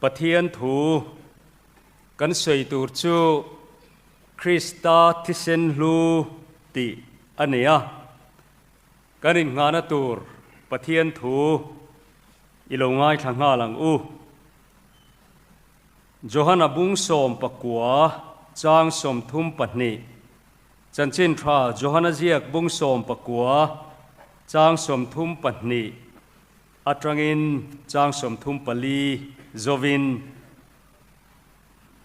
Pathian thu kan sawi tur chu Krista thisen hlu tih a ni a. Kan innghahna tur Pathian thu i lo ngaithla nghal ang u. Johana bung 19 chang 32 Chanchin tha Johana ziak bung 19 chang 32 atangin chang 34 zovin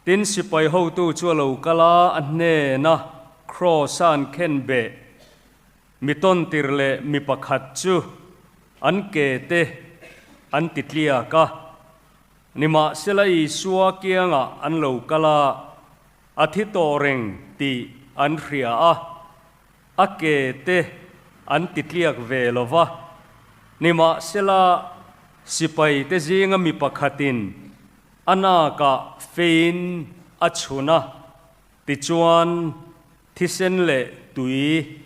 Tin sipai hotu chu a lo kal a, a hnena kraws-a an khen beh mi tawntir leh mi pakhat chu an ke te an ti tliak a. Nimahsela Isua kiangah an lo kal a, a thi tawh reng tih an hria a, a ke te an ti tliak ve lo va. Nimahsela sipai te zinga mi pakhatin a nakah feiin a chhun a, tichuan thisen leh tui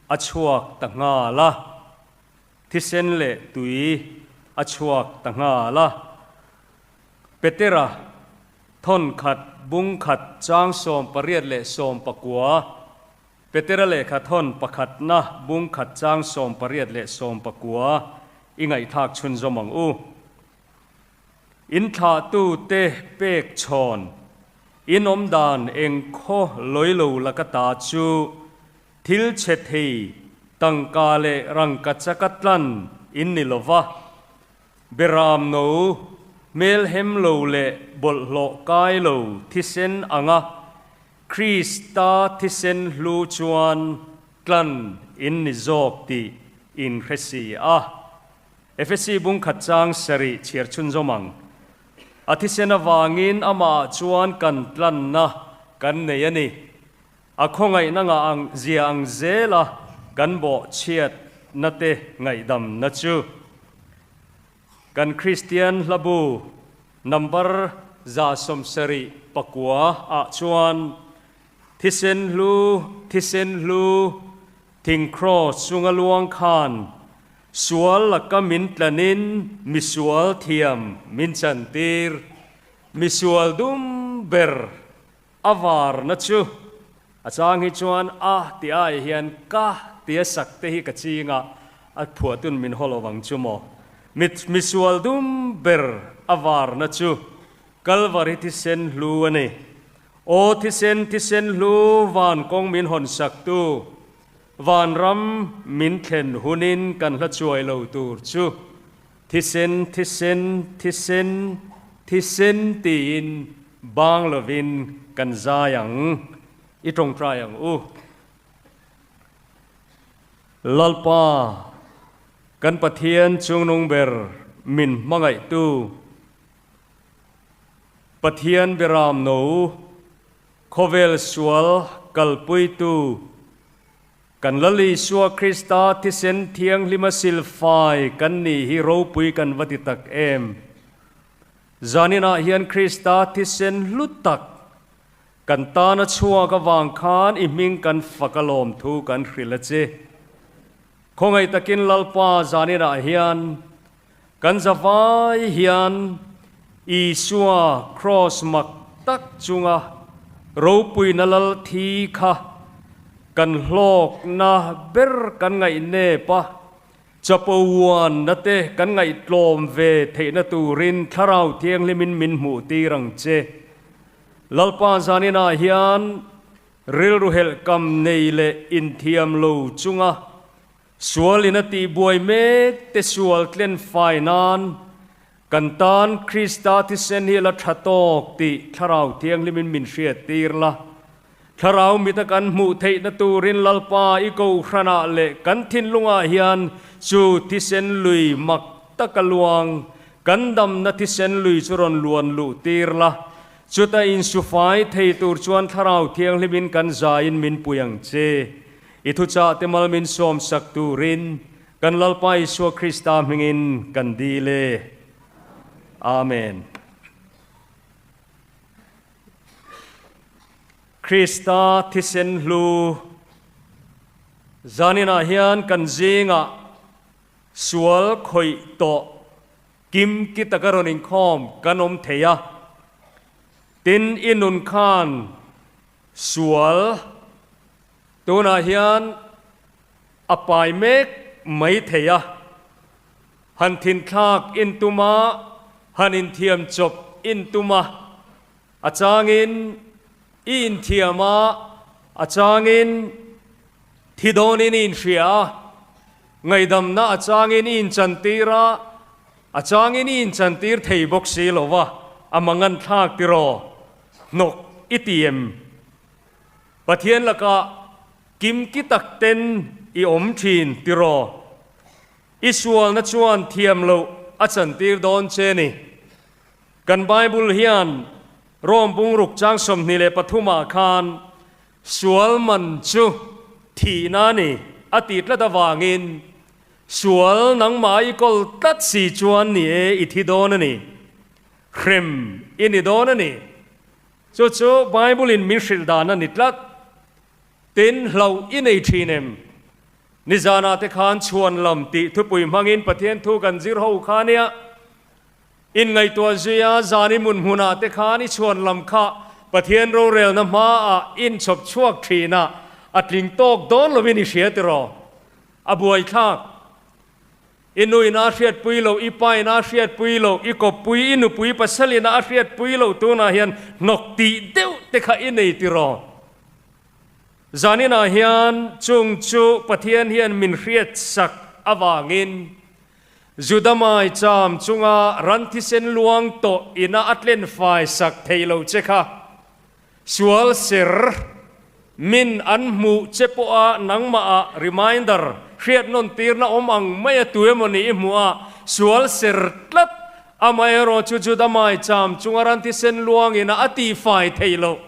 a chhuak ta nghal a. Thisen leh tui a chhuak ta nghal a. Petera thawn khat bung khat chang 18 leh 19, Petera lehkha thawn pakhatna bung khat chang 18 leh 19 i ngaihthlak chhunzawm ang u. In thlahtute pek chhawn, in awm dan engkhaw lawi lo laka ta chu Thil chhe thei, tangka leh rangka chaka tlan in ni lo va, beram no, hmelhem lo leh bawlhhlawh kai lo thisen anga Krista thisen hlu chuan tlan in ni zawk tih in hre si a. Efesi bungkhat chang sarih chhiar chhunzawm ang. A thisen avangin amah chuan kan tlanna kan nei a ni. A khawngaihna ngah ang zia ang zela kan bawh chhiatna te ngaihdamna chu kan Kristian hlabu number 79 ah chuan thisen hlu thisen hlu thing kraws chunga luang khan sual laka min tlanin misual thiam min chantir misual dum ber A varna chu a chang hi chuan a ti ai hian ka tia sak te hi ka ching a, a phuahtun min haw lo vang chu maw. Mit misual dum ber a varna chu Kalvari thisen hlu a ni. Aw thisen thisen hlu van kawng min hawn sak tu, vanram min thlen hunin kan hla chuai lo tur chu Thisen, thisen, thisen, thisen tiin bang lovin kan zai ang, i tawngtai ang u. Lalpa, kan Pathian chungnung ber min hmangaihtu, Pathian beram no, khawvel sual kalpuitu, Kan Lal Isua Krista thisen thianghlima silfai kan nih hi ropui kan va ti tak em! Zaninah hian Krista thisen hlu tak kan tana chhuak avang khan i hming kan fak a lawmthu kan hrilh a che. Khawngaih takin Lalpa zaninah hian kan zavai hian Isua kraws mak tak chunga ropuina lal thi kha kan hlawkna ber kan ngaih nep a, chapo uanna te kan ngaihtlawm ve theihna turin Thlarau Thianghlimin min hmuh tir ang che. Lalpa zaninah hian rilru helhkam nei leh inthiam lo chunga Sual in a tihbuai mek te sual tlen fai nan kan tan Krista thisen hi la tha tawk tih Thlarau Thianghlimin min hriat tir la. Thlarau mita kan hmuh theihna turin Lalpa i kohhranah leh kan thinlungah hian chu thisen lui mak taka luang kan damna thisen lui chu rawn luan luh tir la. Chuta insufai thei tur chuan Thlarau Thianghlimin kan zaiin min pui ang che. I thuchah te mal min sawmsak turin kan Lalpa Isua Krista hmingin kan dil e. Amen. Krista thisen hlu zaninah hian kan zingah sual khawih tawh. Kim ki taka rawn inkhawm kan awm thei a. Tin, i nun khan sual tunah hian a pai mek mai thei a. Han thinthlak in tum a, han inthiam chawp in tum a, a changin i inthiam a, a changin thi dawnin i inhria a, ngaihdamna a changin i inchantir a, a changin i inchantir thei bawk si lo va, a manganthlak tiraw hnawk i ti em? Pathian lakah kimki tak ten i awm thin tiraw? I sualna chuan thiam loh a chantir dawn che ni. Kan Bible hian Rom bungruk chang 23 ah khan sual man chu thihna a ni a tih tlat avangin sual nangmah i kawl tlat si chuan ni e i thi dawn a ni, hrem i ni dawn a ni. Chu chu Bible in min hrilh dan a ni tlat. Tin, hlauh i nei thin em? Nizanah te khan chhuan lam tih thupui hmangin Pathian thu kan zir ho kha nia. Inngaihtuah zuia zan i mun hmunah te khan i chhuan lam kha Pathian rorelna hmaah inchhawp chhuak thin a, a tling tawk dawn lovin i hria tiraw? A buaithlak. I nuin a hriatpui lo, i pain a hriatpui lo, i kawppui, i nupui pasalin a hriatpui lo tunah hian hnawk tih deuh te kha i nei tiraw? Zaninah hian chung chu Pathian hian min hriatsak avangin Juda maicham chunga ran thisen luang tawh ina a tlen fai sak thei lo che kha sual ser min an hmuh che pawha nangmahah reminder hriat nawn tirna awm ang maia tu emaw ni i hmuh a sual ser tlat amaherawh chu Juda maicham chunga ran thisen luang ina a tihfai thei loh.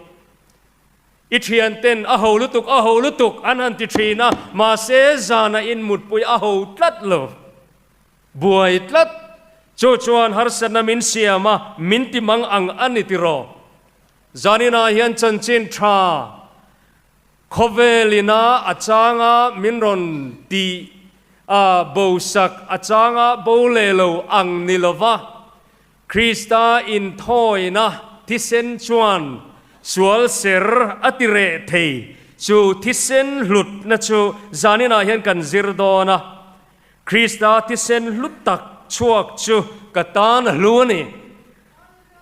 I thianten a ho lutuk, a ho lutuk an han ti thin a, mahse zana in mutpui a ho tlat lo, buai tlat. Chu chuan harsatna min siam a, min ti mang ang a ni tiraw? Zaninah hian chanchin tha khawvelina a changa min rawn tih a bosak a changa bo leh lo ang ni lova, Krista inthawina thisen chuan sual ser a ti reh thei. Chu thisen hlutna chu zaninah hian kan zir dawn a. Krista thisen hlut tak chhuak chu ka tan a hlu a ni.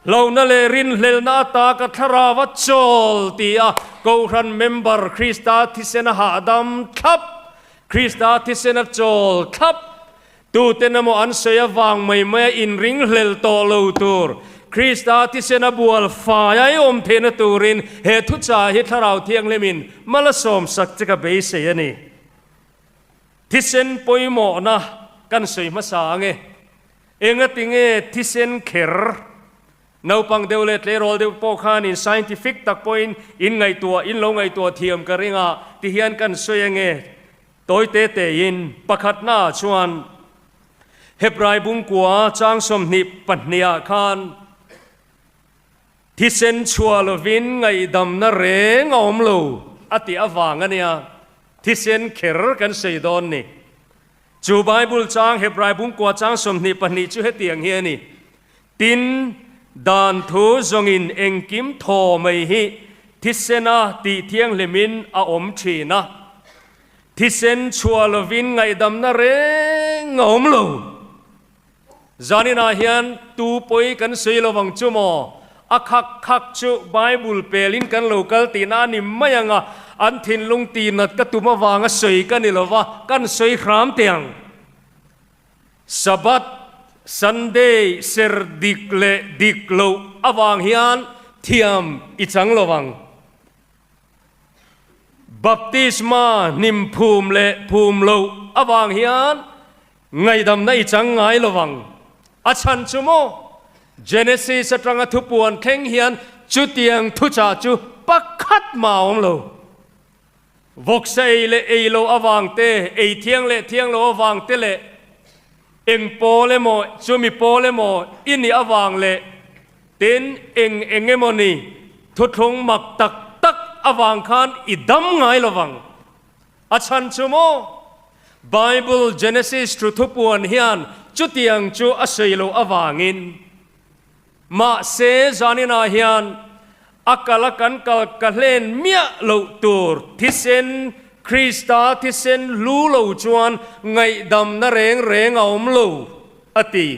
Hlauhna leh rinhlelhna ata ka thlarau a chawl ti a Kohhran member Krista thisen a hahdam thlap, Krista thisen a chawl thlap. Tuten emaw an sawi avang mai maia inringhlel tawh lo tur, Krista thisena bual fai a i awm theihna turin he thuchah hi Thlarau Thianghlimin mal a sawmsak che ka beisei a ni. Thisen pawimawhna kan sawi hmasa ang e. Engatinge thisen kher? Naupang deuh leh tleirawl deuh pawh khanin scientific tak pawhin in ngaihtuah, in lo ngaihtuah thiam ka ring a, tihian kan sawi ang e. Tawi te tein pakhatnaah chuan Hebrai bungkua chang 22 ah khan thisen chhuah lovin ngaihdamna reng a awm lo a tih avang a nia, thisen kher kan sei dawn ni. Chu Bible chang Hebrai bungkua chang 22 chu hetiang hi a ni, Tin, dan thu zawngin engkim thaw mai hi thisena tih thianghlimin a awm thin a, thisen chhuah lovin ngaihdamna reng a awm lo. Zaninah hian tu pawi kan sawi lo vang chu maw? A khak khak chu Bible pelin kan lo kal tihna a ni mai ang a, an thinlung tihnat ka tum avanga sawi ka ni lo va, kan sawi hram teh ang. Sabbath, Sunday, ser dik leh dik loh avang hian thiam i chang lo ang. Baptisma hnim phum leh phum loh avang hian ngaihdamna i chang ngai lo ang. A chhan chu maw? Genesis atanga thupuan thleng hian chutiang thuchah chu pakhat mah a awm lo. Vawksa ei leh ei lo avang te, ei thiang leh thiang lo avang te leh eng pawl emaw chumi pawl emaw i nih avang leh tin eng eng emaw ni thuthlung mak tak tak avang khan i dam ngai lo vang. A chhan chu maw? Bible Genesis thu thupuan hian chutiang chu a sawi loh avangin. Mahse, zaninah hian a kal a kan kal ka hlen miah loh tur thisen, Krista thisen hlu lo chuan ngaihdamna reng reng a awm lo, a ti.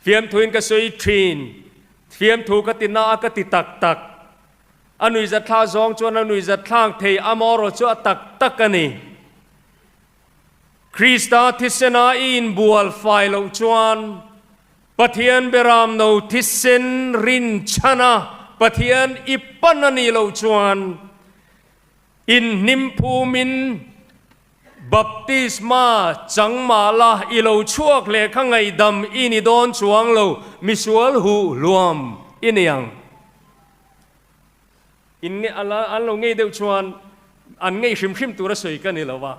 Fiamthuin ka sawi thin, fiamthu ka ti na a ka ti tak tak. A nuihzathlak zawng chuan a nuihzatthlak thei amaherawh chu a tak tak a ni. Krista thisena i inbual fai loh chuan Pathian beram no thisen rinchhana Pathian i pan a nih loh chuan inhnim phumin baptisma chang mah la i lo chhuak leh kha ngaihdam i ni dawn chuang lo, misual huh hluam i ni ang. In nge an lo ngei deuh chuan an ngei hrim hrim tur a sawi ka ni lo va.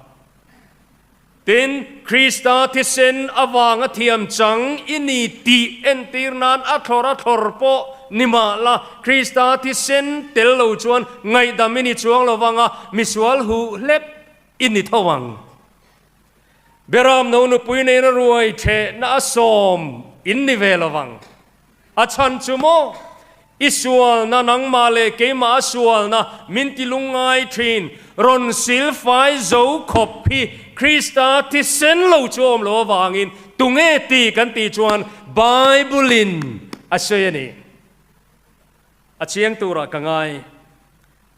Tin, Krista thisen avanga thiam chang i ni tih entir nan a thlawr a thlawr pawh ni mah la, Krista thisen tel lo chuan ngaihdam i ni chuang lo vanga misual huh hlep i ni tho ang. Beram no nupui neina ruai thehna a sawm in ni ve lo vang. A chhan chu maw? I sualna nangmah leh keimah a sualna min ti lungngai thin. Rawn silfai zo khawp hi Krista thisen lo chu awm lo avangin tunge ti kan tih chuan Bible-in a sawi a ni. A chiang turah ka ngai.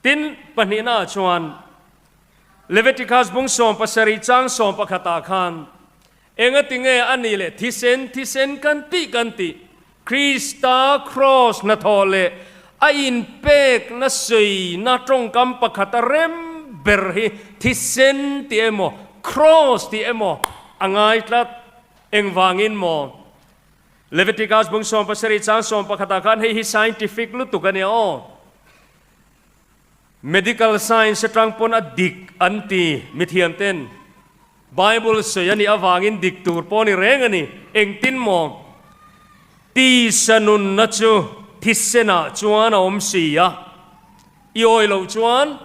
Tin, pahnihnaah chuan Leviticus bung 17 chang 11ah khan Engatinge a nih leh thisen thisen kan tih kan tih? Krista kraws hnathawh leh a inpekna sawina tawngkam pakhat a rem ber hi thisen tih emaw kraws tih emaw a ngai tlat. Engvangin maw? Leviticus bung 17 chang 11 ah khan hei hi scientific lutuk a nia aw. Medical science atang pawn a dik an ti mithiam ten. Bible sawi a nih avangin dik tur pawh a ni reng a ni. Engtin maw? Tisa nunna chu thisenah chuan a awm si a. I awi loh chuan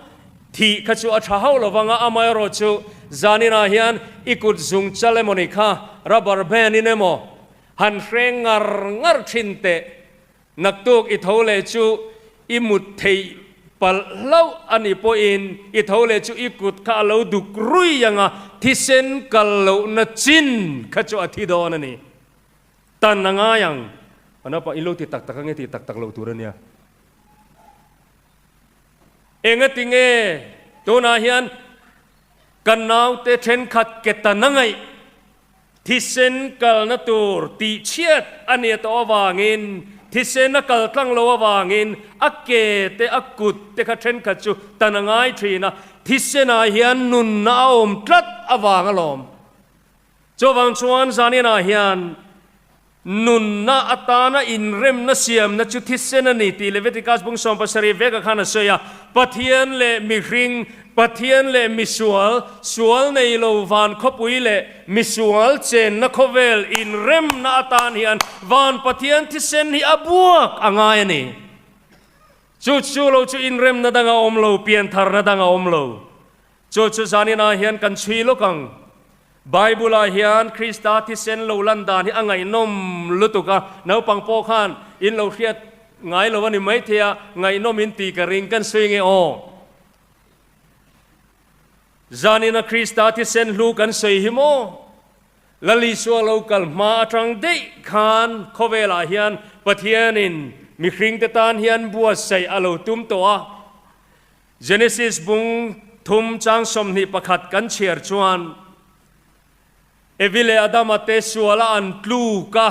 thih kha chu a tha hauh lo vang a, amaherawh chu zaninah hian i kut zung chal emaw ni kha rubber band in emaw han hreng ngar ngar thin teh. Naktuk i tho leh chu i mut theih palh hlauh a nih pawhin i tho leh chu i kut kha a lo duk rui ang a, thisen kal lohna chin kha chu a thi dawn a ni. Tan a ngai ang. A naupang, In lo ti tak tak ang e tih tak tak loh tur a nia. Engati nge tunah hian kan naute thenkhat ke tan a ngaih? Thisen kalna tur tihchhiat a nia tawh avangin, thisen a kal tlang lo avangin a ke te a kut te kha thenkhat chu tan a ngai thin a, thisenah hian nunna a awm tlat avang alawm. Chuvang chuan zaninah hian nunna atana inremna siamna chu thisen a ni tih Leviticus bung 17 vekah khan a sawi a, Pathian leh mihring, Pathian leh misual, sual nei lo van khawpui leh misual chenna khawvel inremna atan hian van Pathian thisen hi a buak a ngai a ni. Chu chu lo chu inremna dang a awm lo, piantharna dang a awm lo. Chu chu zaninah hian kan chhui lawk ang. Bible-ah hian Krista thisen lo lan dan hi a ngaihnawm lutuk a, naupang pawh khan in lo hriat ngai lo a ni maithei a, ngaihnawm in tih ka ring kan sawi nge aw. Zanina Krista thisen hlu kan sawi hi maw? Lal Isua lo kal hma atang daih khan khawvelah hian Pathianin mihringte tan hian buatsaih a lo tum tawh a. Genesis bung thum chang 21 kan chhiar chuan Evi leh Adama te suala an tluk a,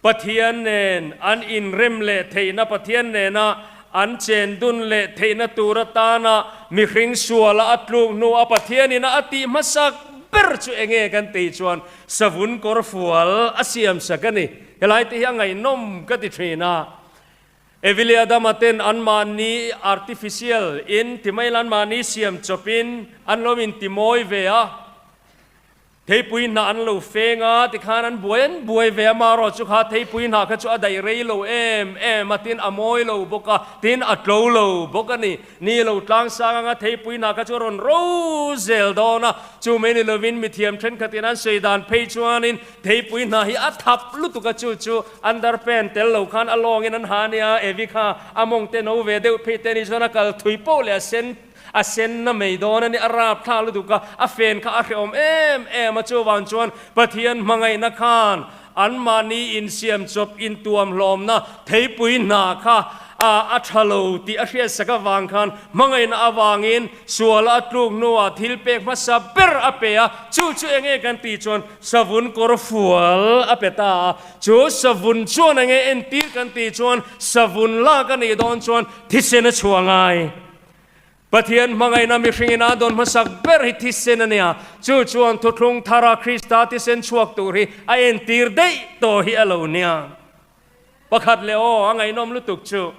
Pathian nen an inrem leh theihna, Pathian nena an chen dun leh theihna tur atana mihring suala a tluk hnu a Pathianin a tih hmasak ber chu enge kan tih chuan savun kawr fual a siamsak a ni. Helai te hi a ngaihnawm ka ti thin a. Evilia dama ten anmahni artificial in ti mai la anmahni siam chawpin an lo inti mawi ve a. Theipui hnah an lo feng a, tikhan an buai an buai ve a, marawh chu kha theipui hnah kha chu a daih rei lo em em a, tin a mawi lo bawk a, tin a tlo lo bawk a ni. Ni lo tlang sang anga theipui hnah kha chu a rawn ro zel dawn a, chu mai ni lovin mithiam thenkhatin an sawi dan phei chuanin theipui hnah hi a thap lutuk a, chu chu underpant tel lo khan a lawngin an ha a nia, Evi kha a mawng te no ve deuh phei te ni chuan a kal thui poh leh a sen A senna mai dawn a ni, a rapthlak lutuk a, a fen kha a hrehawm em em a, chuvang chuan Pathian hmangaihna khan anmahni insiam chawp intuam hlawmna theipui hna kha a tha lo tih a hriatsak avang khan hmangaihna avangin suala a tluk hnuah thil pek hmasa ber a pe a, chu chu enge kan tih chuan savun kawr fual a pe ta a, chu savun chuan enge entir kan tih chuan savun lak a nih dawn chuan thisen a chhuah ngai. Pathian hmangaihna mihringin a dawn hmasak ber hi thisen a nia, chu chuan thuthlung thara Krista thisen chhuak tur hi a entir daih tawh hi a lo nia. Pakhat leh aw, a ngaihnawm lutuk chu.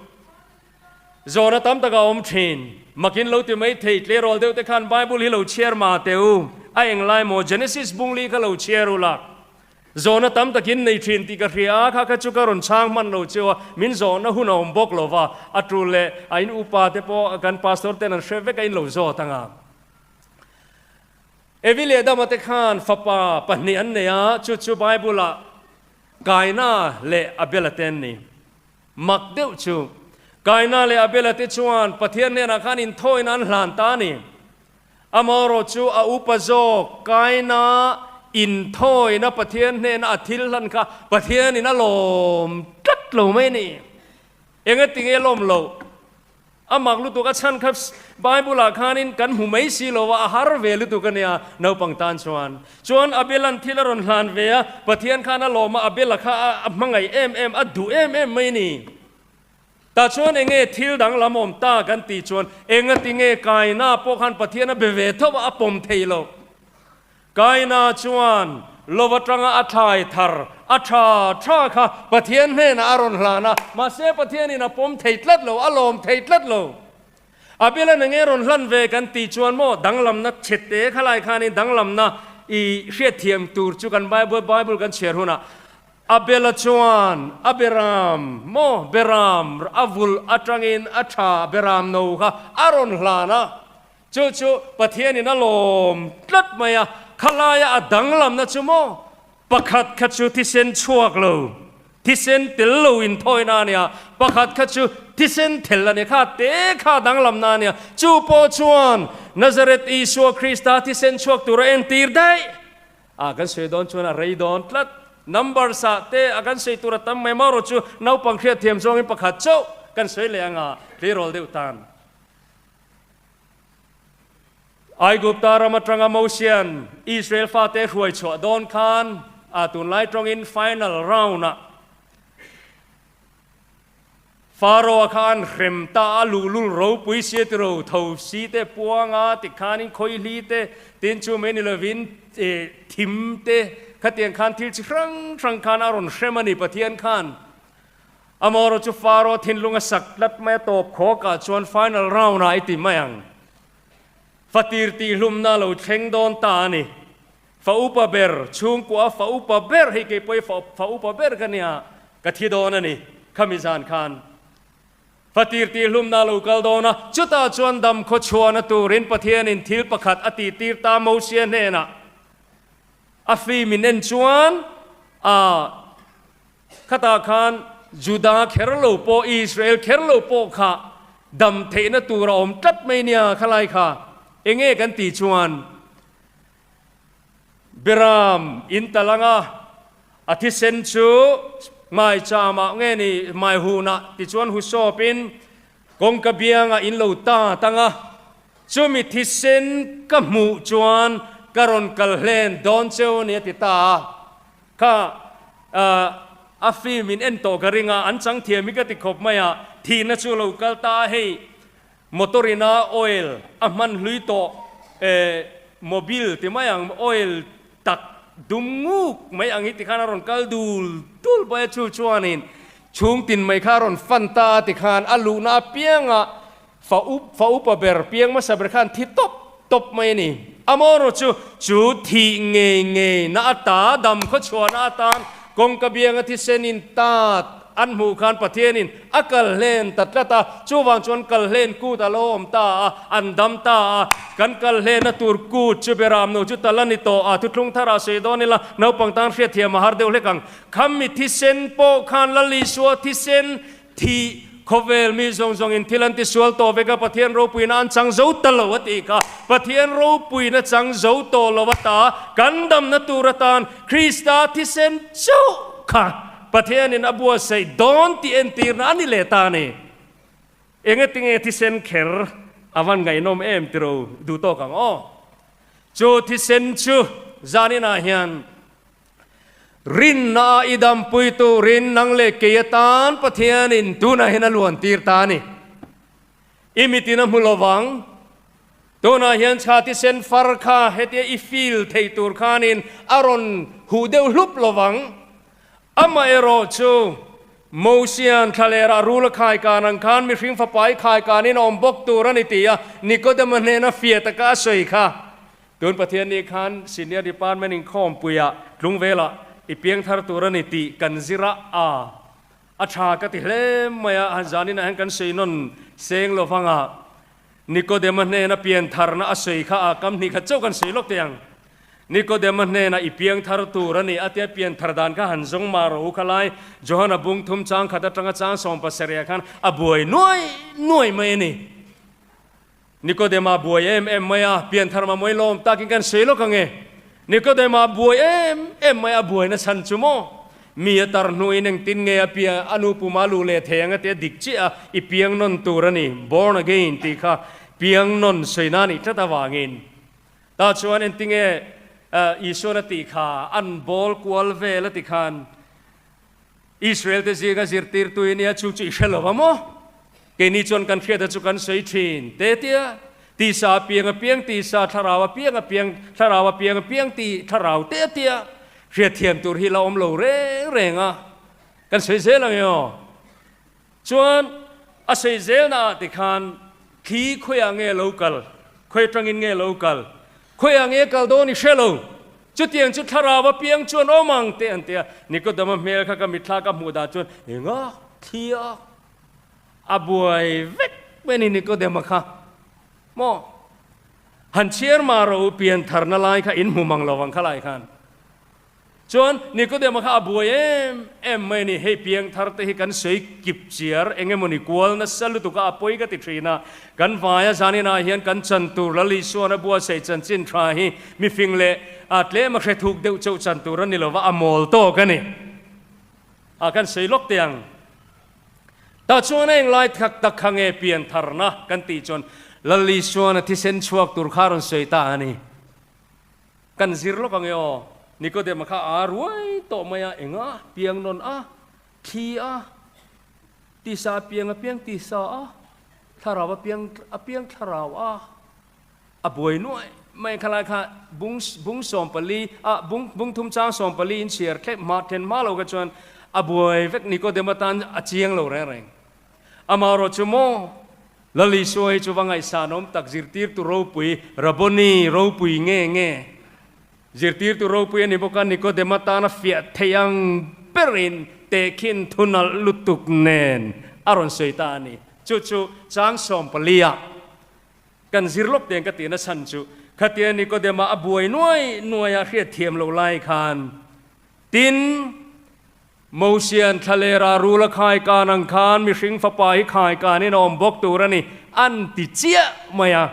Zawhna tam tak a awm thin. Makin lo ti mai thei, tleirawl deuh te khan Bible hi lo chhiar mah teh u, a englai maw Genesis bungli kha lo chhiar u la. Zawhna tam takin nei thin tih ka hria a, kha kha chu ka rawn chhang hman lo cheu a, min zawhna hun a awm bawk lo va, a tul leh a in upa te pawh kan pastor ten an hre vek a in lo zawt ang a. Evi leh Adama te khan fapa pahnih an nei a, chu chu Bible ah Kaina leh Abela te an ni. Mak deuh chu, Kaina leh Abela te chuan Pathian hnenah khan inthawina an hlan ta a ni. Amaherawh chu a upa zawk Kaina inthawina Pathian hnena a thil hlan kha Pathianin a lawm tlat lo mai a ni. Engatinge lawm loh? A mak lutuk a chhan kha Bible-ah khanin kan hmu mai si lo a, a har ve lutuk a nia naupang tan chuan. Chuan Abel-a'n thil a rawn hlan ve a, Pathian khan a lawm a, Abel-a kha a hmangaih em em, a duh em em mai a ni. Tah chuan enge thil danglam awm ta kan tih chuan engatinge Kaina pawh khan Pathian a be ve tho a, a pawm thei lo. Kaina chuan lov atanga a thlai thar a tha tha kha Pathian hnenah a rawn hlan a, mahse Pathianin a pawm thei tlat lo, a lawm thei tlat lo. Abel-a'n enge rawn hlan ve kan tih chuan maw danglamna chhete khalai khanin danglamna i hriatthiam tur chu kan Bible Bible kan chhiar hunah Abela chuan a beram maw beram a vulh atangin a tha beram no kha a rawn hlan a, chu chu Pathianin a lawm tlat mai a, khalaia a danglamna chu maw pakhat kha chu thisen chhuak lo, thisen tel lo inthawina a nia, pakhat kha chu thisen thel a nia, kha te kha danglamna a nia, chu pawh chuan Nazareth Isua Krista thisen chhuak tur a entir daih. A kan sawi dawn chuan a rei dawn tlat. Numbers ah te a kan sawi tur a tam mai marawh chu naupang hriatthiam zawngin pakhat chauh kan sawi leh anga tleirawl deuh tan. Aigupta ram atanga Mosian Israel fate hruai chhuah dawn khan a tunlai tawngin final round ah Pharaoh-a kha an hrem ta a, luhlul ropui sia ti ro tho si te, puanga tikhanin khawihli te, tin chu mai ni lovin thim te, khatiang khan thil chi hrang hrang khan a rawn hrem a ni Pathian khan. Amaherawh chu Pharaoh thinlung a sak tlat mai a tawp khawkah chuan final round ah i ti mai ang. Fatir tihhlumna a lo thleng dawn ta a ni. Fa upa ber, chhungkua fa upa ber, hei kei pawh hi fa upa ber ka nia, ka thi dawn a ni, khami zan khan. Fa tir tih hlumna a lo kal dawn a, chutah chuan dam khaw chhuahna turin Pathianin thil pakhat a tih tir ta Mosia hnenah. A film in en chuan a khatah khan Juda kher lo pawh, Israel kher lo pawh kha dam theihna tur a awm tlat mai nia khalai kha. Enge kan tih chuan Beram in tal anga a thisen chu hmaicham ah nge ni hmaihun ah tichuan hu sawp in kawngka biang ah in lo ta tang a, chumi thisen ka hmuh chuan ka rawn kal hlen dawn cheu ni a ti ta a, kha a film in en tawh ka ring a, an chang thiam hi ka ti khawp mai a, thihna chu lo kal ta a hei. Motor ina oil a hman hlui tawh eh mobil ti mai ang oil tak dum nguk mai ang hi tikhan a rawn kal dul dul bawk a chu chuanin chhung tin mai kha a rawn fan ta a tikhan a luhna apianga fa up fa upa ber piang hmasa ber khan thi tawp tawp mai a ni. Amaherawhchu, chu thih ngei ngei na ata dam khawchhuahna atan kawngka bianga thisen in tat an hmuh khan Pathianin a kal hlen ta tlat a, chuvang chuan kal hlen kut a lo awm ta a, an dam ta a, kan kal hlenna tur kut chu Beramno chu tal a ni tawh a, thuthlung tharah sawi dawn ila naupang tan hriatthiam a har deuh hlek ang. Khami thisen pawh khan Lal Isua thisen Thih, khawvel mi zawng zawngin thil an tisual tawh vek a, Pathian ropuina an chang zo ta lo a tih kha. Pathian ropuina chang zo tawh lo ata kan damna tur atan Krista thisen chauh kha Pathianin a buatsaih dawn tih entirna a ni leh ta a ni. Engatinge thisen kher a van ngaihnawm em tiro duh tawk ang aw. Chu thisen chu zaninah hian Rinna a i dampui turin nang leh kei atan Pathianin tunah hian a luan tir ta a ni. I mitin a hmu lovang. Tunah hian chhati sen far kha hetia i feel thei tur khanin a rawn huh deuh hlup lovang. Amaherawh chu Mosia'n thlalerah rul a khaikan ang khan mihring fapa i khaikanin a awm bawk tur a ni ti a Nikodema hnena fiah taka a sawi kha. Tun Pathian nih khan Senior Department inkhawmpuiah tlungvelah i piangthar tur a ni tih kan zir a, a a tha ka ti hle mai a, han zaninah hian kan sawi nawn seng lo vang a, Nikodema hnena piantharna a sawi kha a kam hnih khat chauh kan sawi lawk teh ang. Nikodema hnena i piangthar tur a ni a tia pianthar dan kha han zawng mah rawh u kha lai Johana bung thum chang khat atanga chang 70 ah khan a buai nuai nuai mai a ni. Nikodema buai em em mai a, pianthar mamawih lawm takin kan sawi lawk ang e. Nikodema buai em em mai a buaina chhan chu maw? Mi a tar hnuin engtin nge a pian a nu puma luh leh thei ang a tia dik chiah a, i piang nawn tur a ni, born again tih kha piang nawn sawina a nih tlat avangin. Tah chuan engtinge Isuan a tih kha an bawl kual vel a ti khan Israel te zinga zirtirtu i nia chu chu i hre lo va maw? Keini chuan kan hriata chu kan sawi thin te tia, tisa a piang a piang tisa, thlarau a piang a piang thlarau a piang a piang ti thlarau te tia hriatthiam tur hi la awm lo reng reng a, kan sawi zel ang e aw. Chuan a sawi zelna ah tikhan thli khawiah nge lo kal, khawi atangin nge lo kal, khawiah nge kal dawn i hre lo, chutiang chu thlarau a piang chuan awm ang teh an ti a. Nikodama hmel kha ka mitthla ka hmuh dan chuan enga thli a a buai vek mai a ni Nikodema kha maw? Han chhiar mah rawh u piantharna lai kha in hmu mang lo ang kha lai khan. Chuan Nikodema kha a buai em em mai a ni, hei piangthar te hi kan sawi kip chiar eng emawni kual nasa lutuk a, a pawi ka ti thin a, kan vaia zaninah hian kan chan tur Lal Isuan a buatsaih chanchin tha hi mifing leh a tlem a hre thuk deuh chauh chan tur a ni lova, a mawl tawk a ni. A kan sawi lawk teh ang. Tah chuan a englai thak tak kha nge piantharna kan tih chuan Lal Isuan a thisen chhuak tur kha a rawn sawi ta a ni. Kan zir lawk ang e aw. Nikodema kha a ruai tawh mai a, enga piang nawn a, thli a, tisa a piang a piang tisa a, thlarau a piang a piang thlarau a, a buai nuai mai khalai kha bung bung 14 a bung bung thum chang 14 in chhiar thlep hma then hma lo kha chuan a buai vek Nikodema tan a chiang lo reng reng. Amaherawh chu maw Lal Isua hi chu va ngaihsanawm tak zirtirtu ropui, Rabboni ropui nge nge zirtirtu ropui a ni bawk a, Nikodema tana fiah theih ang berin tehkhin thunalh lutuk nen a rawn sawi ta a ni. Chu chu chang 14 ah kan zir lawk teng ka tihna chhan chu khatia Nikodema a buai nuai nuai a hriat thiam loh lai khan tin, Mosian thlalera rul a khaikan ang khan mihring fapa hi khaikanin a awm bawk tur a ni, an ti chiah mai a.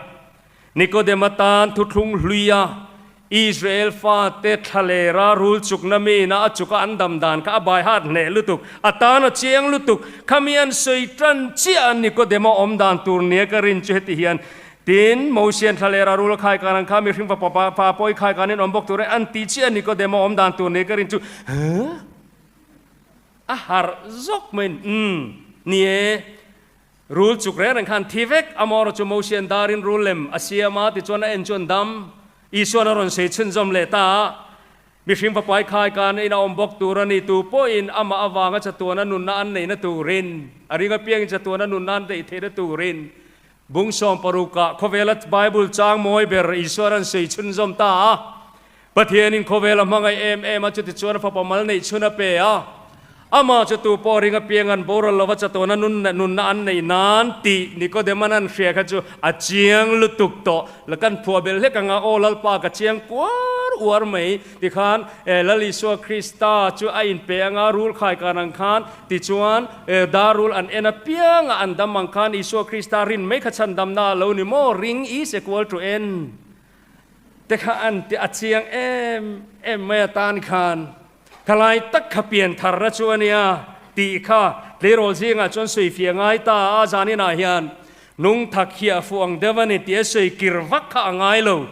Nikodema tan thuthlung hluia Israel fate thlalera rul chukna miina a chuka an dam dan kha a bai hat hneh lutuk, a tan a chiang lutuk. Khami an sawi tan chiah a Nikodema awm dan tur nia ka rin chu heti hian, Tin, Mosian thlalera rul a khaikan ang kha mihring fapa pa pawh i khaikanin awm bawk tur e, an ti chiah a Nikodema awm dan tur nia ka rin chu, Huh? A harh zawk mai in, Umm, ni e, rul chuk reng reng khan thi vek a maw chu Mosian darin rul lem a siam a, tichuan a en chuan dam Isuan a rawn sawi chhunzawm leh ta a, Mihring fapa i khaikan in a awm bawk tur a ni, tu pawhin amah avanga chatuana nunna an neihna turin, a ring apiangin chatuana nunna an neih theihna turin. Bung sawmparukah khawvela Bible chang mawi ber Isua rawn sawi chhunzawm ta a. Pathianin khawvel a hmangaih em em a, chutichuan a fapa mal neih chhun a pe a. Amah chu tu pawh ring apiang an boral lova chatuana nunna an neih nan tih Nikodema'n an hria kha chu a chiang lutuk tawh. La kan phuah belh hlek anga, Aw Lalpa ka chiang kuar uar mai tikhan Lal Isua Krista chu a inpe anga rul khai kan ang khan tichuan dar rul an en apianga an dam ang khan Isua Krista rin mai kha chhandamna a lo ni maw? Ring is equal to en. Te kha an ti a chiang em em mai atan khan ka lai tak kha pian tharna chu a nia tih kha tleirawl zingah chuan sawi fiah ngai ta a, zaninah hian nung thak hiah fuh ang deuh a ni tih a sawi kir vak kha a ngai lo.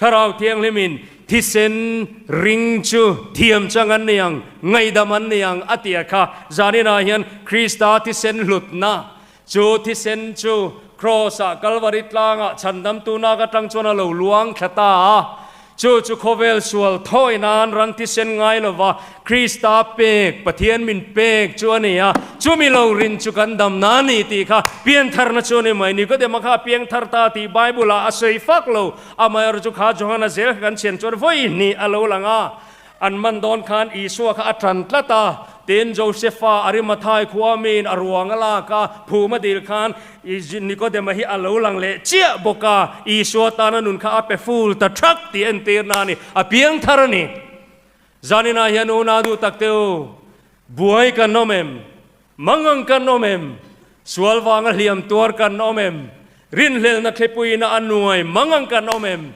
Thlarau Thianghlimin thisen ring chu thiam chang an ni ang, ngaihdam an ni ang a tia kha zaninah hian Krista thisen hlutna Chu thisen chu Kraws-ah Kalvari tlangah chhandamtu nak atang chuan a lo luang thla ta a. Chu chu khawvel sual thawi nan ran thisen ngai lova Krista pek, Pathian min pek chu a ni a. Chumi lo rin chu kan dam na ni tih kha piantharna chu a ni mai. Nikodema kha a piangthar ta tih Bible-ah a sawi fak lo. Amaherawhchu chu kha Johana zel kha kan chhian chuan vawi hnih a lo lang a. An man dawn khan Isua kha a ṭan tlat a, tin Josefa Arimathai khua miin a ruang a lak a, phum a dil khan Nikodema hi a lo lang leh chiah bawk a, Isua tana nun kha a pe ful ta ṭhak tih entirna a ni, a piang thar a ni. Zaninah hian unau duh tak te u, buai kan awm em? Mangang kan awm em? Sual vanga hliam tuar kan awm em? Rinhlelna thlipuiin a nuai mangang kan awm em?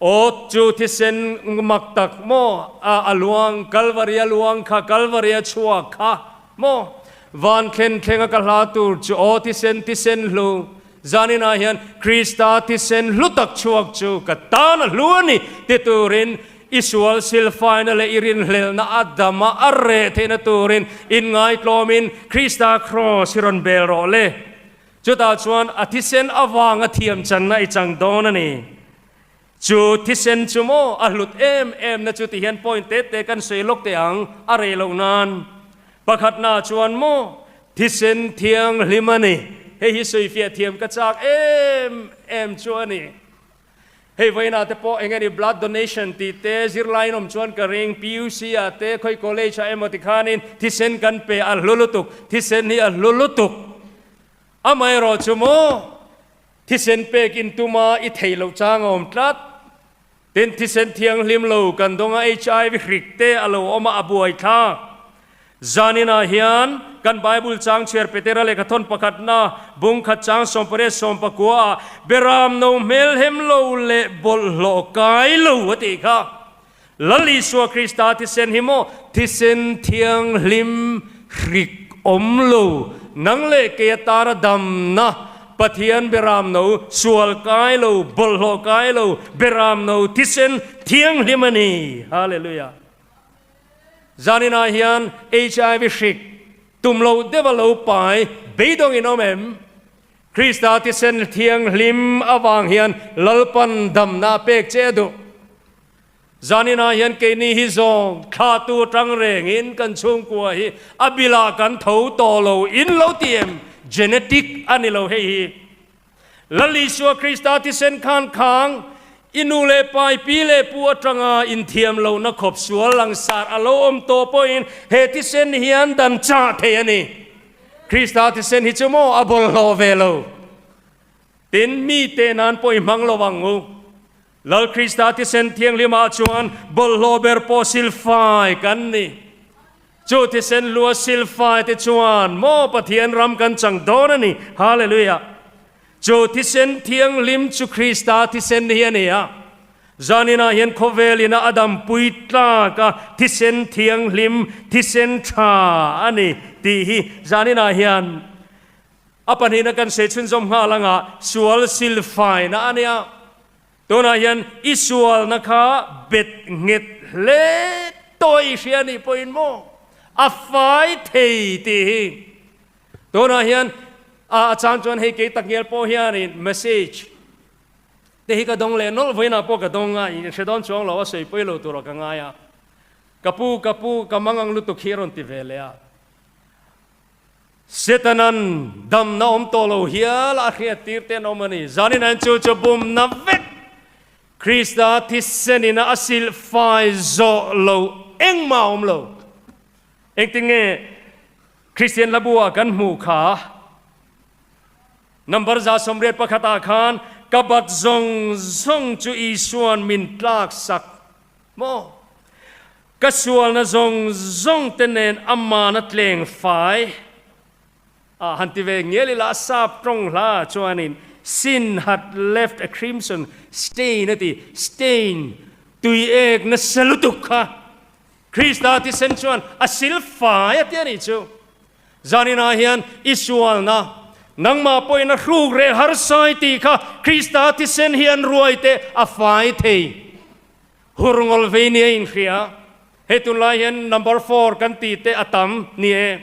Aw, chu thisen mak tak maw a a luang, Kalvari a luang kha, Kalvari a chhuak kha maw? Van thlen thlenga ka hla tur chu aw thisen, thisen hlu, zaninah hian Krista thisen hlu tak chhuak chu ka tan a hlu a ni ti turin I sual silfaina leh i rinhlelhna a dam a, a reh theihna turin inngaitlawmin Krista kraws hi rawn bel rawh le. Chutah chuan a thisen avanga thiam channa i chang dawn a ni. Chu thisen chu maw a hlut em em na chu ti hian point te te kan sawi lawk teh ang, a rei loh nan. Pakhatna chuan maw thisen thianghlim a ni. Hei hi sawifiah thiam ka chak em em chu a ni. Hei vawiinah te pawh eng nge ni blood donation tih te zirlai in awm chuan ka ring, PUC ah te khawi college ah emaw tikhanin thisen kan pe a hlu lutuk, thisen hi a hlu lutuk. Amaherawh chu maw thisen pek in tuma i theih loh chang a awm tlat. Tin thisen thianghlim lo kan dawnga HIV hrik te a lo awm a, a buaithlak. Zaninah hian kan Bible chang chhiar Petera lehkhathawn pakhatna bung khat chang sawmpariat sawmpakua ah Beram no hmelhem lo leh bawlhhlawh kai lo a tih kha. Lal Isua Krista thisen hi maw thisen thianghlim hrik awm lo nang leh kei atana damna Pathian Beram no sual kai lo bawlhhlawh kai lo Beram no thisen thianghlim a ni. Hallelujah. Zaninah hian HIV hrik tum lo deuh a lo pai beidawng in awm em? Krista thisen thianghlim avang hian Lalpan damna a pek che a duh. Zaninah hian keini hi zawng thlahtu atang rengin kan chhungkua hi a bilah kan tho tawh lo in lo ti em? Genetic a ni lo hei hi. Lal Isua Krista thisen khan khang i nu leh pa, i pi leh pu atanga inthiam lohna khawp sual langsar a lo awm tawh pawhin he thisen hian dan chah thei a ni. Krista thisen hi chu maw a bawlhhlawh ve lo. Tin, mite nan pawh i hmang lo ang u. Lal Krista thisen thianghlimah chuan bawlhhlawh ber pawh silfai kan ni. Chu thisen lua silfai te chuan maw Pathian ram kan chang dawn a ni. Hallelujah! Chu thisen thianghlim chu Krista thisen hi a ni a. Zaninah hian khawvel ina a dampui tlak a thisen thianghlim, thisen tha a ni tih hi zaninah hian a pahnihna kan sawi chhunzawm nghal anga sual silfaina a nia. Tunah hian i sualna kha bet nghet hle tawh i hria nih pawhin maw a fai thei tih hi. Tunah hian a chang chuan hei kei takngial pawh hianin message te hi ka dawng leh nawlh vawiinah pawh ka dawng a, in hre dawn chuang lo a sawi pawi lo turah ka ngai a. Ka pu, ka pu, ka mangang lutuk hi a rawn ti ve leh a. Setanan damna awm tawh lo hial a hriat tir te an awm a ni. Zanin an chu chu bumna vek Krista thisenin a silh fai zawh lo engmah a awm lo. Engtin nge Kristian hlabu ah kan hmuh kha? Number 181 ah khan ka bat zawng zawng chu Isuan min tlak sak maw? Ka sualna zawng zawng te nen aman a tleng fai a han ti ve ngial ila a sap tawng hla chuanin sin had left a crimson stain a ti, stain tui ek nasa lutuk kha Krista thisen chuan a sil fai a ti a nih chu. Zaninah hian i sualna nangmah pawhin a hruk reh harsai tih kha Krista thisen hian ruai te a fai thei. Hur ngawl vei nia inhria. Hei tunlai hian number four kan tih te a tam ni e.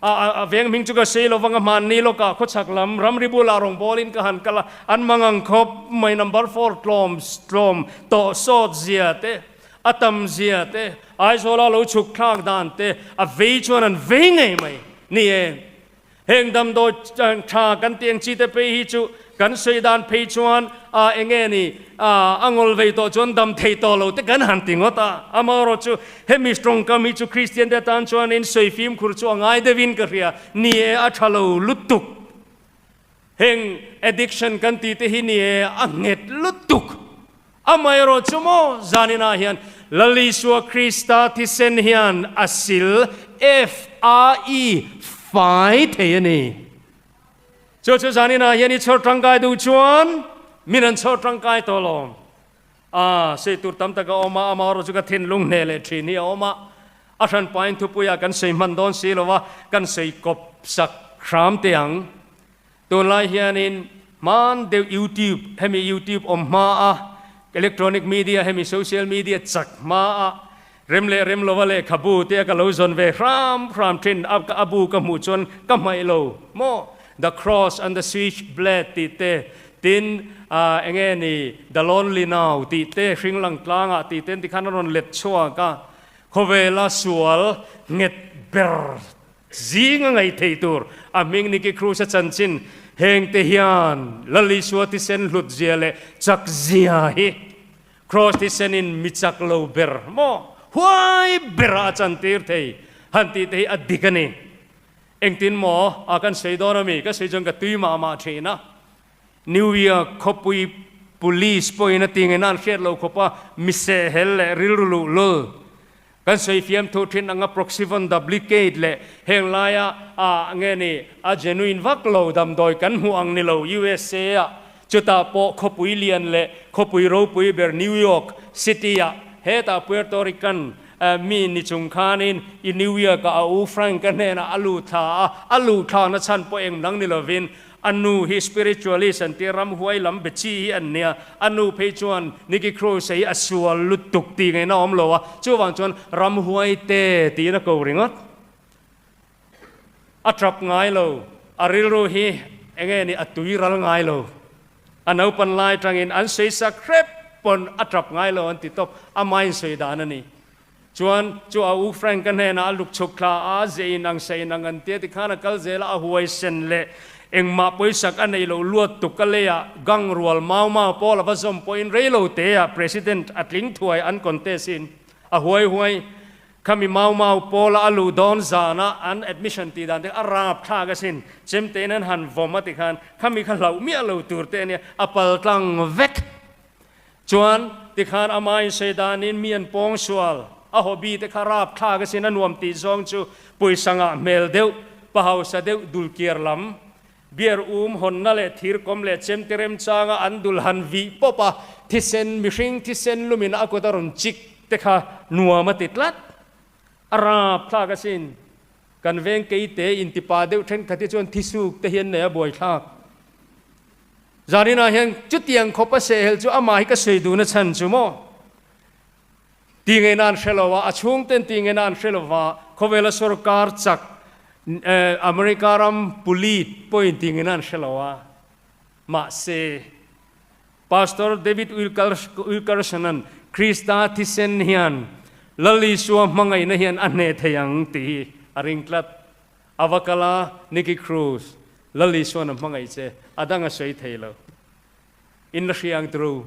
A a veng hming chu ka sei lo vang a hmanni lawkah khawchhak lam ramri bulah rawngbawlin ka han kal a, an mang ang khawp mai number four tlawm tlawm tawh sawt zia te, a tam zia te, Aizawla lo chhuk thlak dan te a vei chuan an vei ngei mai ni e. Heng damdawi tha kan tih ang chi te phei hi chu kan sawi dan phei chuan a enge ni a ngawl vei tawh chuan dam thei tawh lo te kan han ti ngawt a. Amaherawh chu hemi tawngkam hi chu Kristian te atan chuanin sawi fimkhur chu a ngai deuhin ka hria. Ni e a tha lo lutuk. Heng addiction kan tih te hi ni e a nghet lutuk. Amaherawh chu maw zaninah hian Lal Isua Krista thisen hian a sil, F-A-I, fai thei a ni. Chu chu zaninah hian i chhawr tangkai duh chuan min an chhawr tangkai tawh lo. A, sei tur tam tak a awm a, amaherawh chu ka thinlung hneh leh thin hi a awm a. A hranpain thupuiah kan sawi hman dawn si lo va, kan sawi kawp sak hram teh ang. Tunlai hianin hman deuh YouTube, hemi YouTube awm hma a, electronic media, hemi social media chak hma a, rem leh rem lova lehkhabu te a ka lo zawn ve hram hram thin a, a bu ka hmuh chuan ka hmaih lo maw? The Cross and the Switchblade tih te, tin ah enge ni The Lonely Now tih te, hring lang tlangah tih te tikhan a rawn let chhuak a, khawvela sual nghet ber Zing a ngaih theih tur a hming Nicky Cruz a chanchin heng te hian Lal Isua thisen hlut zia leh chak zia hi Cross thisen in mi chak lo ber maw huai ber ah a chantir thei han tih te hi a dik a ni. Engtin maw a kan sawi dawn ami? Ka sawi chuan ka tui mah mah thin a. New York khawpui Police pawhin a ti ngei nan hriat lo khawp a mi sehhel leh rilru luh lul Kan sawi fiam thu thin anga Proxyvon duplicate leh heng laia a nge ni a genuine vak lo damdawi kan hmuh ang ni lo USA ah chutah pawh khawpui lian leh khawpui ropui ber New York City ah hetah Puerto Rican mi ni chung khanin i New York ah a u Frank a hnenah a lut thla a a luh thlakna chhan pawh eng dang ni lovin A nu hi spiritualist an ti, ramhuai lam be chi hi an nia. A nu phei chuan Nicky Cruz hi a sual lutuk tih ngaihna a awm lo a, chuvang chuan ramhuai te tiin a ko ringawt. A tap ngai lo, a rilru hi enge ni a tui ral ngai lo. A naupan lai tangin an sawi sak hrep pawn a tap ngai lo an ti tawp, ama insawi dan a ni. Chuan chu a u Frank a hnenah a luk chhuk thla a, ze in ang sa in ang an tia tikhan a kal zel a, a huaisen leh engmah pawisak a neih loh luat tuk a leiah gang rual mau mau pawl a va zawm pawhin rei lo te ah President a tling thuai an contest in a huai huai khami mau mau pawl a a luh dawn zan a an admission tih dan te a rap thlak asin chemte in an han vawm a tikhan khami kha hlauh miah lo tur te ania a pal tlang vek. Chuan, tikhan ama insawi danin mi an pawng sual, a hobby te kha rap thlak asin a nuam tih zawng chu pawisa ngah hmel deuh, pa hausa deuh dul kiar lam, beer um hawnna leh thir kawm leh chemte remchanga an dul han vih pawp a, thisen, mihring thisen lumin a kut a rawn chik te kha nuam a ti tlat. A rap thlak asin. Kan veng keite intipa deuh thenkhat hi chuan thisuk te hian nei a buaithlak. Zaninah hian chutiang khawpa sehhel chu amah hi ka sawi duhna chhan chu maw? Ti ngeina an hre lo a, a chhungten ti ngeina an hre lo va, khawvela sorkar chak America ram pulit pawhin ti ngeina an hre lo a. Mahse, Pastor David Wilkerson-a'n Krista thisen hian Lal Isua hmangaihna hian a hneh thei ang tih hi a ring tlat. A va kal a, Nicky Cruz, Lal Isuan a hmangaih che, a dang a sawi thei lo. In la hria ang tiro.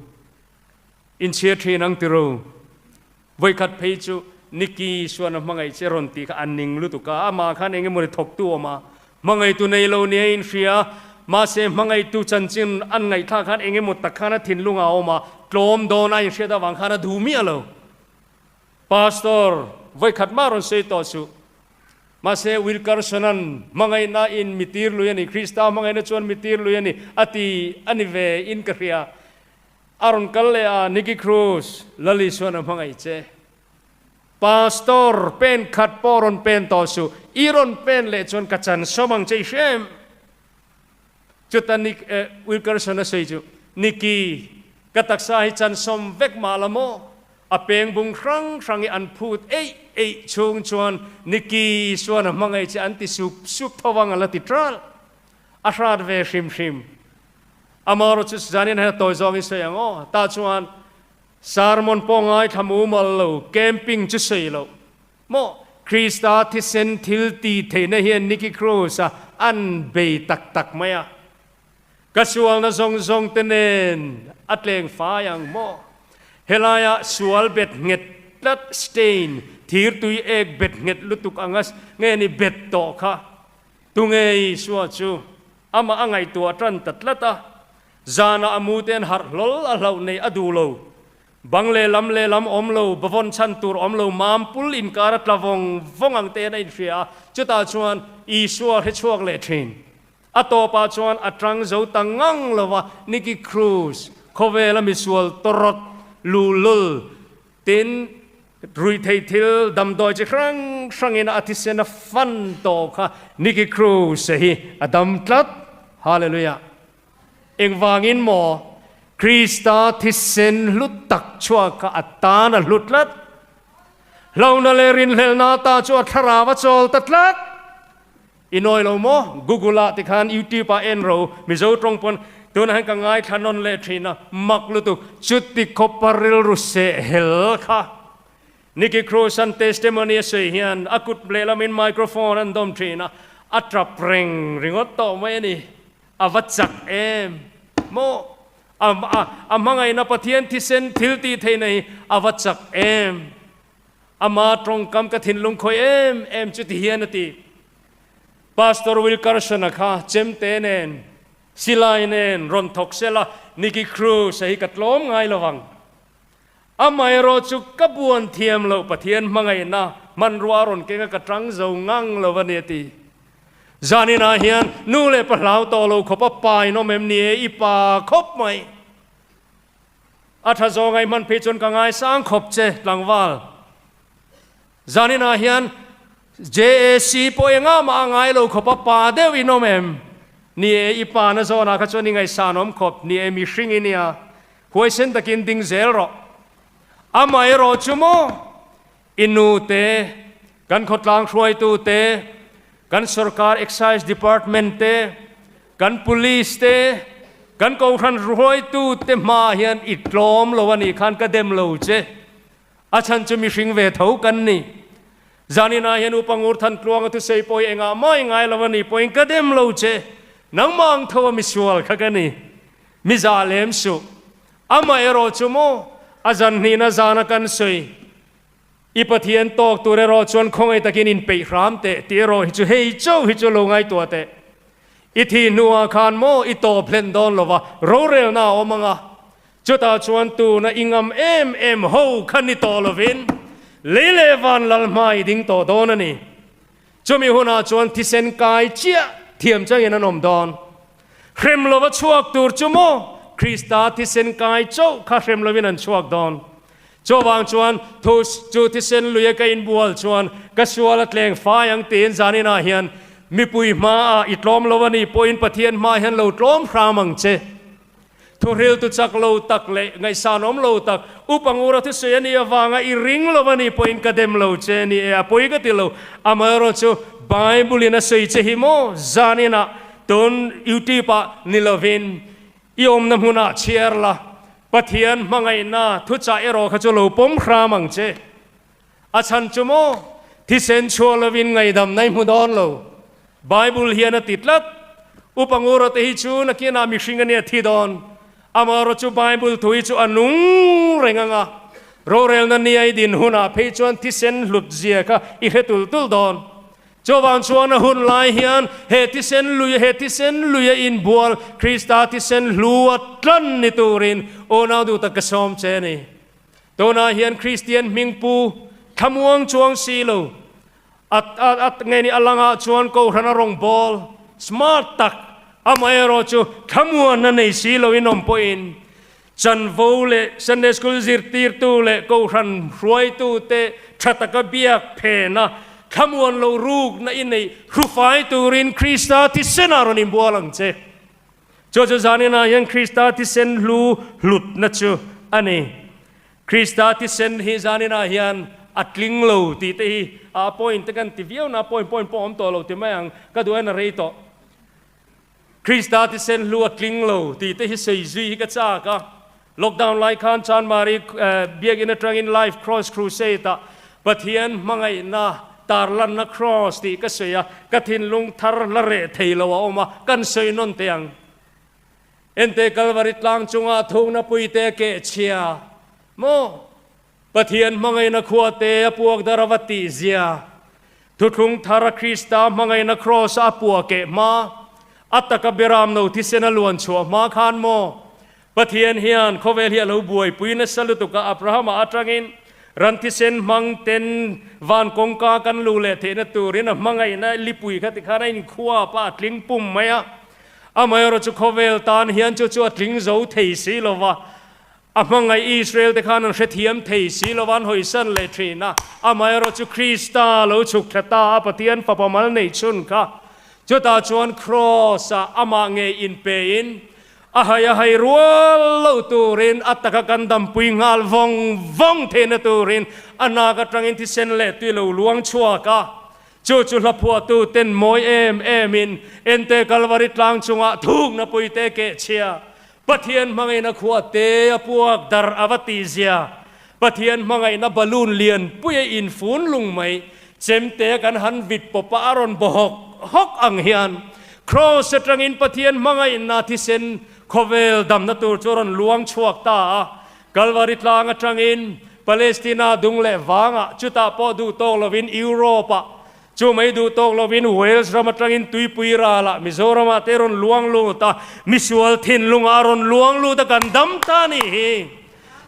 In chhiar thin ang tiro. Vawikhat phei chu Nicky Isuan a hmangaih che rawn tih kha a ning lutuk a, amah khan eng emaw ni thawktu awm a, hmangaihtu nei lo nia in hria, mahse hmangaihtu chanchin an ngaihthlak khan eng emaw tak khan a thinlung a awm a, tlawm dawn a inhriat avang khan a duh miah lo. Pastor, vawikhat mah rawn sawi tawh suh. Mahse, Wilkerson-a'n hmangaihna in mi tir lui a ni, Krista hmangaihna chuan mi tir lui a ni, a ti a ni ve in ka hria. A rawn kal leh a, Nicky Cruz, Lal Isuan a hmangaih che. Pastor, pen khat pawh rawn pen tawh suh, i rawn pen leh chuan ka chan sawm ang che i hre em? Chuta Nick eh Wilkerson a sawi chu, Nicky, ka taksa hi chan sawm vek mah la maw? A peng bung hrang hrang i an phut eih eih chhung chuan Nicky chuan a hmangaih che an ti sup sup tho vang a la ti ṭalh. A hrat ve hrim hrim. Amaherawhchu chu zanin hian a tawi zawngin sawi ang aw. Tah chuan sermon pawh ngaithla mumal lo, camping chu sawi loh. Maw? Krista thisen thil ti theihna hian Nicky Cruz a an bei tak tak mai a. Ka sualna zawng zawng te nen a tleng fai ang maw? Helaia sual bet nghet tlat stain thir tui ek bet nghet lutuk anga nge ni bet tawh kha? Tunge Isua chu amah a ngaihtuah tan ta tlat a, zanah a mu te an harh hlawl a hlauh neih a duh lo. Bang lehlam lehlam awm lo, bavawn chhan tur awm lo, mampul inkar a tla vawng vawng ang te an a inhria a, chutah chuan Isua hre chhuak leh thin. A tawpah chuan a tang zo ta ngang lo va, Nicky Cruz, khawvela misual tawrawt, luhlul, tin, ruihtheih thil damdawi chi hrang hrangin a thisen a fan tawh kha Nicky Cruz hi a dam tlat. Hallelujah! Engvangin maw Krista thisen hlu tak chhuak kha a tan a hlu tlat? Hlauhna leh rinhlelhna ta chu a thlarau a chawl ta tlat. I nawi lo maw? Google ah tikhan YouTube ah en ro Mizo tawng pawn tunah hian ka ngaithla nawn leh thin a, mak lutuk chuti khawpa rilru seh hel kha. Nicky Cruz an testimony a sawi hian a kut lehlamin microphone an dawm thin a, a tap reng ringawt tawh mai a ni. A va chak em maw? A a hmangaihna Pathian thisen thil tih theihna hi a va chak em? Ama tawngkam ka thinlung khawi em em chu ti hian a ti. Pastor Wilkerson-a kha chemte nen, silai nen rawn thawk sela Nicky Cruz-a hi ka tlawm ngai lo vang. Amaherawh chu ka buan thiam loh Pathian hmangaihna hmanrua a rawn keng a ka tang zo ngang lo a ni a ti. Zaninah hian nu leh pa hlau tawh lo khawp a pa in awm em ni e i pa khawp mai. A tha zawng ai hman phei chuan ka ngaisang khawp che tlangval. Zaninah hian JAC pawh engah mah a ngai lo khawp a pa deuh in awm em? Ni e, i pa na zawnah kha chuan i ngaihsan awm khawp. Ni e, mihring i nia. Huaisen takin ding zel rawh. Amaherawh chu maw i nu te, kan khawtlang hruaitu te, kan sorkar excise department te, Kan police te, kan kohhran ruaitu te hmaah hian i tlawm lo a nih khan ka dem lo che. A chhan chu mihring ve tho kan ni. Zaninah hian Upa Ngurthan Tluanga thusei pawh hi engah mah i ngai lo a nih pawhin ka dem lo che. Nangmah ang tho a misual kha ka ni. Mi zah lem suh. Amah erawh chu maw a zan hnihna zana kan sawi. I Pathian tawk tur erawh chuan khawngaih takin inpeih hram teh tih erawh hi chu hei chauh hi chu lo ngaihtuah teh. I thih hnuah khan maw i tawp hlen dawn lova rorelna a awm ang a, chutah chuan tuna i ngam em em ho kha ni tawh lovin lei leh van lal hma i ding tawh dawn a ni. Chumi hunah chuan thisen kai chiah thiam changin an awm dawn. Hrem lova chhuak tur chu maw Krista thisen kai chauh kha hrem lovin an chhuak dawn. Chuvang chuan thu chu thisen luia ka inbual chuan ka sual a tleng fai ang tiin zaninah hian mipui hmaah i tlawm lo a nih pawhin Pathian hmaah hian lo tlawm hram ang che. Thuhriltu chak lo tak leh ngaihsanawm lo tak Upa Ngura thusawi a nih avanga i ring lo a nih pawhin ka dem lo che a ni e, a pawi ka ti lo. Amaherawh chu Bible-in a sawi che hi maw zaninah tun YouTube-ah ni lovin i awmna hmunah chhiar la, Pathian hmangaihna thuchah erawh kha chu lo pawm hram ang che. A chhan chu maw thisen chhuah lovin ngaihdamna i hmu dawn lo. Bible hian a ti tlat. Upa Ngura te hi chu nakinah mihring a nia thi dawn. Amaherawhchu Bible thu hi chu a nung reng ang a, rorelna nia i din hunah phei chuan thisen hlut zia kha i hre tul tul dawn. Chuvang chuan a hun lai hian he thisen lui he thisen lui a inbual Krista thisen hlu a tlan ni turin unau duh tak ka sawm che a ni. Tunah hian Kristian hmingpu thlamuang chuang si lo a a nge ni a langah chuan Kohhran a rawn bawl smart tak amaherawhchu thlamuanna nei si loin awm pawhin Chanvo leh Sunday School zirtirtu leh Kohhran hruaitute tha taka biak phena thlamuan lo rukna i neih hrufai turin Krista thisen-ah rawn inbual ang che. Chu chu zaninah hian Krista thisen hlu hlutna chu a ni. Krista thisen hi zaninah hian a tling lo tih te hi a point te kan ti viau na, point point pawh a awm tawh lo ti mai ang, ka duh en a rei tawh. Krista thisen hlu a tling lo tih te hi sawi zui hi ka chak a. Lockdown lai khan Chanmari Biakinn atangin Live Cross Crusade ah Pathian hmangaihna tarlanna Cross tih ka sawi a, ka thinlung thar la reh thei lo a awm a, kan sawi nawn teh ang. Ente Kalvari tlang chungah thukna puite a keh chhia maw? Pathian hmangaihna khua te a puak dar a va tih zia. Thuthlung thar a Krista hmangaihna Kraws a pua keh hma, a taka beram no thisen a luan chhuah hma khan maw? Pathian hian khawvel hi a lo buaipui nasa lutuk a, Abrahama atangin ran thisen hmang ten van kawngka kan luh leh theihna turin a hmangaihna lipui kha tikhan a inkhuap a, a tling pum mai a. Amaherawhchu chu khawvel tan hian chu chu a tling zo thei si lova, A hmangaih Israel te khan an hrethiam thei si lo va, an hawisan leh thin a. Amaherawhchu Krista lo chhuk thla ta a, Pathian Fapa mal neih chhun kha. Chutah chuan Kraws-ah amah ngei inpein, a hai a hai rual lo turin, a taka kan dampui nghal vawng vawng theihna turin a nak atangin thisen leh tui lo luang chhuak a. Chu chu hla phuahtu ten mawi em emin, Ente Kalvari tlang chungah thukna puite kehchhia, Pathian hmangaihna khua te a puak dar a va tih zia, Pathian hmangaihna balloon lian pui a infun lung mai, chemte a kan han vit pawp a a rawn baw hawk hawk ang hian Kraws atangin Pathian hmangaihna thisen khawvel damna tur chu a rawn luang chhuak ta a, Kalvari tlang atangin Palestina dung leh vangah chutah pawh duh tawk lovin Europe-ah Chu mai duh tawk lovin Wales ram atangin tuipui ralah Mizoramah te rawn luang lut a, misual thinlungah a rawn luang lut a, kan dam ta ni hi.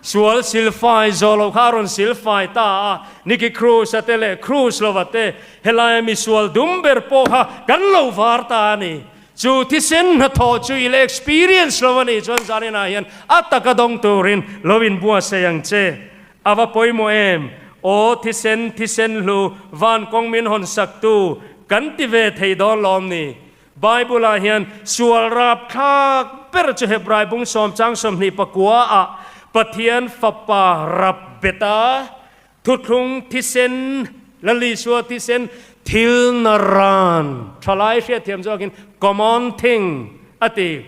Sual silfai zawh loh kha a rawn silfai ta a, Nicky Cruz a te leh Cruz lova te, helaia misual dum ber pawh kha kan lo var ta a ni. Chu thisen hnathawh chu i la experience lo a nih chuan zaninah hian a taka dawng turin lo inbuatsaih ang che. A va pawimawh em? Aw thisen, thisen hlu, van kawng min hawn saktu kan ti ve thei dawn lawm ni? Bible-ah hian sual rapthlak ber chu Hebrai bung sawm chang 24 ah Pathian Fapa rap bet a, thuthlung thisen, Lal Isua thisen thil naran thalai hriatthiam zawkin common thing a ti.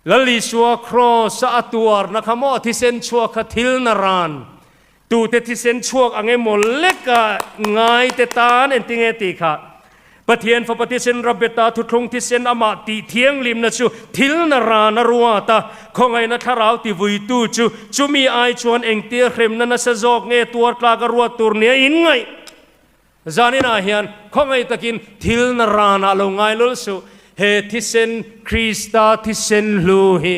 Lal Isua Kraws a a tuarna kha maw thisen chhuak kha thil na ran tute thisen chhuak ang emaw leka ngai te tan engtinge tih kha Pathian Fapa thisen Rabeta thuthlung thisen amah tih thianghlimna chu thil na ran a ruat a, khawngaihna thlarau tivuitu chu chumi ai chuan engtia hremna nasa zawk nge tuar tlak a ruat tur nia inngaih Zaninah hian khawngaih takin thil na ranah lo ngai lul suh. He thisen, Krista thisen hlu hi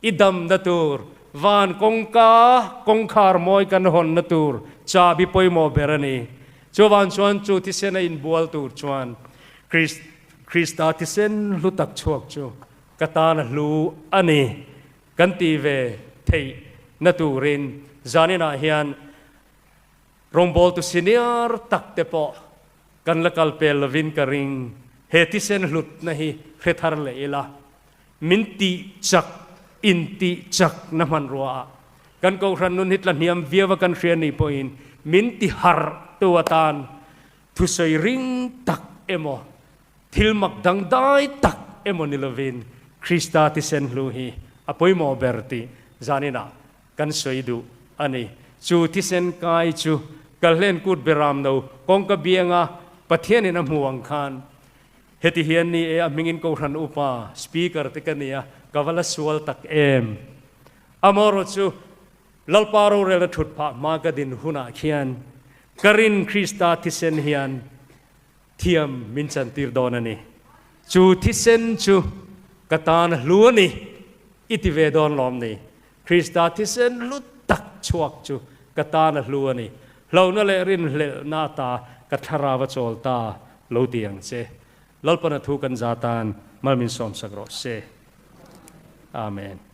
i damna tur, van kawngka kawngkhar mawi kan hawnna tur chahbi pawimawh ber a ni. Chuvang chuan chu thisen a inbual tur chuan Krista thisen hlu tak chhuak chu ka tan a hlu a ni kan tih ve theihna turin zaninah hian Rawngbawltu senior tak te pawh kan la kal pel lovin ka ring. He thisen hlutna hi hre thar leh ila, min tih chak, intih chak na hmanrua ah kan Kohhran nun hi tla hniam viau a kan hria nih pawhin min ti harh tu atan thusawi ring tak emaw, thil mak dangdai tak emaw ni lovin Krista thisen hlu hi a pawimawh ber tih zaninah Kan sawi duh a ni. Chu thisen kai chu Kalhlen kut beram no kawngka bianga Pathianin a hmu ang khan. Heti hian ni e, a hmingin Kohhran Upa, Speaker te ka ni a, ka va la sual tak em! Amaherawhchu, Lalpa rorelna thut phah hma ka din hunah khian ka rin Krista thisen hian thiam min chantir dawn a ni. Chu thisen chu ka tan hlu a ni, i ti ve dawn lawm ni? Krista thisen hlu tak chhuak chu ka tan a hlu a ni. Hlauhna leh rinhlelhna ata ka thlarau a chawl ta lo ti ang che. Lalpana thu kan za tan mal min sawmsak rawh se. Amen.